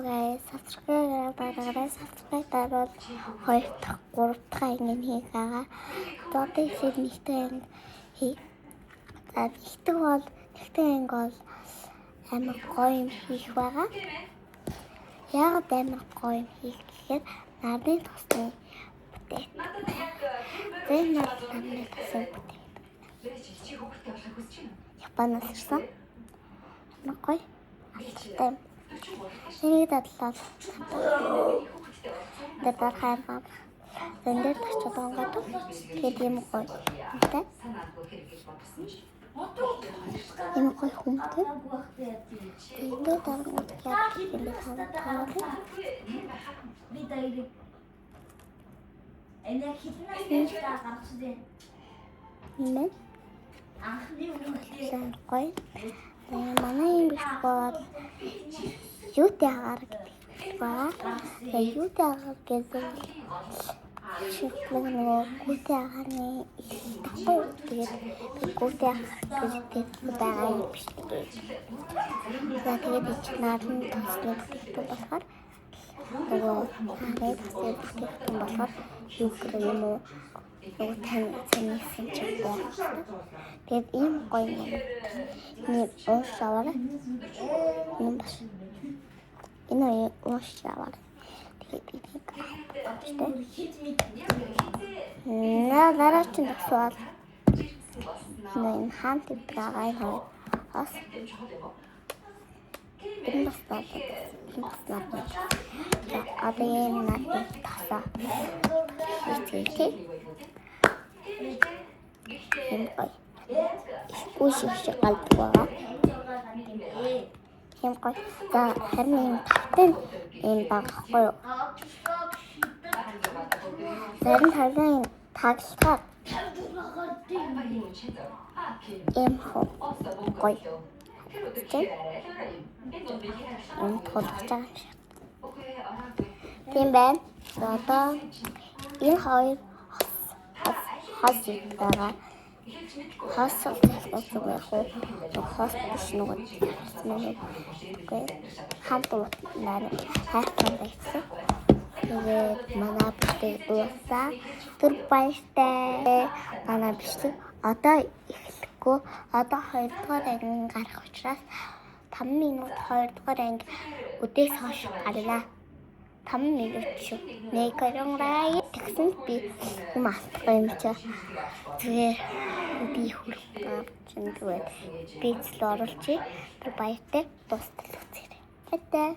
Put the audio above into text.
Guys, subscribe дараарай. Subscribe дарвал хоёр дахь, гурав дахь анги хийх байгаа. За, одоо ихээр нэгдүгээр анги хий. За, нэгдүгээр анги бол амар гоё юм хийх байгаа. Яагаад амар гоё юм хийх гэхээр нарны тосны бүтээгдэхүүн. За, энэ нарны тосны бүтээгдэхүүн. Японоос ирсэн. Амар гоё. Алдартай юм. Энийг дадлаад дээр дарахаар гам. Зэн дээр тарчаад байгаа юм. Тэгээд ийм гоё. Юмтай. Ийм гоё хүмтэй. Тэгээд дээр дарангууд яг юм бэ таа. Би дайрыг энэ хэдэн настай гаргасан? Энэ Анхны үнэхээр сайн гоё. Тэгээ манай юм биш бол юутай агаар гэдэг байгаа. Тэгээ юутай агаар гэсэн шийдлэг нөгөө гүйтээ агааны тахгүй. Тэгээд би гүйтээ агаар гэж байгаа юм биш тэгээд. За, тэгээд чи нарны тосны бүтээгдэхүүн болохоор нөгөө нарны тосны бүтээгдэхүүн болохоор юу гэх юм уу, нөгөө тань цанийсэн ч байх хэрэгтэй. Тэгээд ийм гоё юм. Энэ уушж аваарай. Энэ бас энэ уушж аваарай. Тэгээд энийг авчихтай. Хэд мэд Наа дараа чинь төгсвөл энэ хаан твдэг байгаа юм хоёр. Бас энэ бас надад, энэ бас надад. За, одоо энэ надад тасаа хийцгээе, тий. Ийм гоё. Үш шиг галдаг байгаа. Тийм гоё. За, харин ийм тавтай юм байгаа байхгүй юу? Зарим тавлын таглахаар ийм гоё. Тийм. Энэ тулгаж байгаа юм шиг. Тийм байна. За, одоо энэ хоёр хос хос хос байгаа. Хос зүйл яг уу нэг хос биш, нөгөө нэг үгүй хамт маань хайрцан байсан. Тэгээд манай бичлэг дуусаа. Түр баяртай. Манай бичлэг одоо эхлэхгүй. Одоо хоёрдугаар анги гарах учраас 5 минут хоёрдугаар анги өдөөс хойш гарна. 5 минут шүү. Нэг хоёрын тэгсэн би юм алдах юм чи. Зүгээр би хүрэх чинь тэгээд би зэл оруулчих. Тэр баяртай, дуустал үзээрэй. Баяртай.